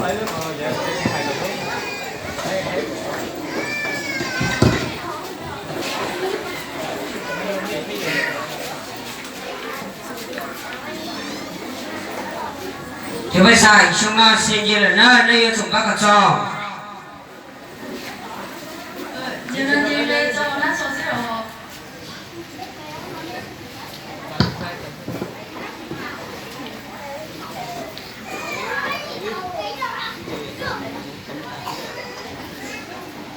Cov pej xeem, xyoo no xiab nce lawm na, nej yuav tsum pab kom txog.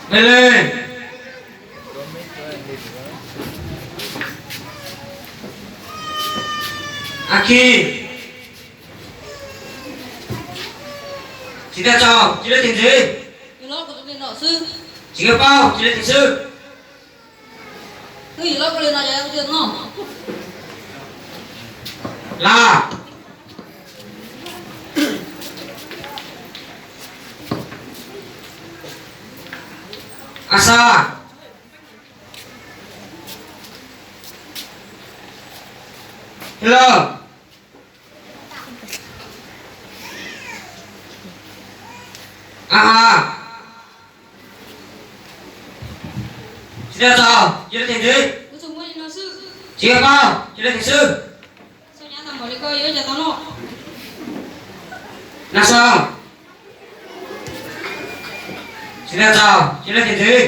Peb leeg. As Kis. Tsis tau txog, cia li tim ntxiv. Tsis paub, cia li tim xwb. Las. As Xas. Hello. As Has. Tsis tau txog, cia li tim ntxiv. Tsis paub, cia li tim xwb. Nas Xas. Tsis tau txog, cia li tim ntxiv.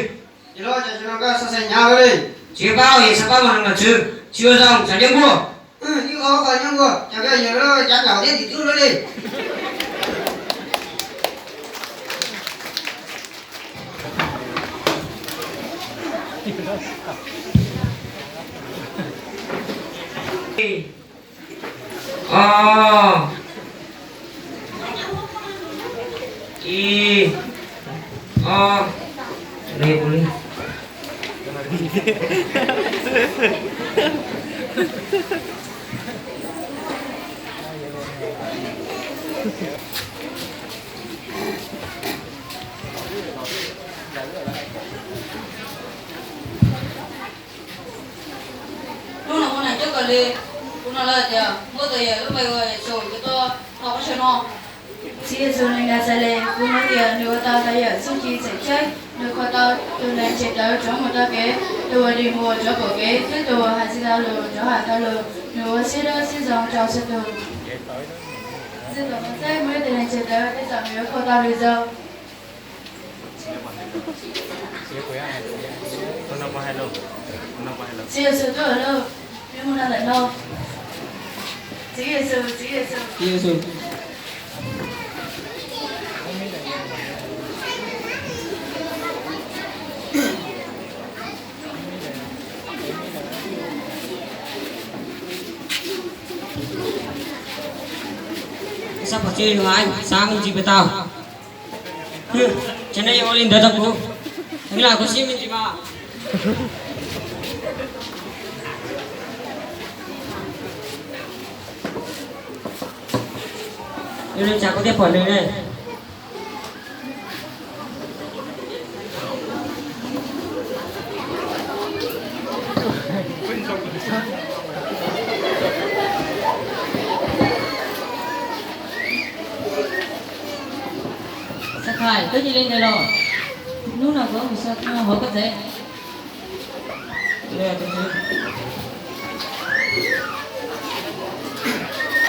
Tsis paub, yog xav paub mas nug nom tswv, tsis ua zoo, txav ncuab nkuaj. Ib qho qhov nyob nkuaj, cov koj yog lawv cav nraum thiab tim tub lawv li. Os, ib, ob, li. Hnub no muaj neeg coob kawg li, kuv hnov lawv tias muaj tus yawm lub npe hu ua Yexus yuav tuaj noj qab saw no. Tswv Yexus neeg Naxales, kuv hnov tias nws ua tau tus yawm txuj ci txeem ceeb, nws qhuas tau tus neeg ntseg tawv rov mus tau kev, tus uas dig muag rov pom kev, thiab tus uas hais tsis tau lus rov hais tau lus, nws ua siab dawb siab zoo rau txhua tus. Ntxwg Npoos Mauxes muaj ib tug neeg ntseg tawv, tej zaum nws yuav qhuas tau lwm zaus. Tswv Yexus tuaj lawm lauj, peb mus no lawm no. Tswv Yexus, Tswv Yexus. Xav pom txij li hais, xav me ntsis puas tau? Tseem nej yuav ua li ntawd rau kuv, lam kuv siab me ntsis mas. Yog li cas kuv thiaj pom nws ne? Xav Khais, koj cia li ntawd los, hnub no kuv mus so hauv koj tsev.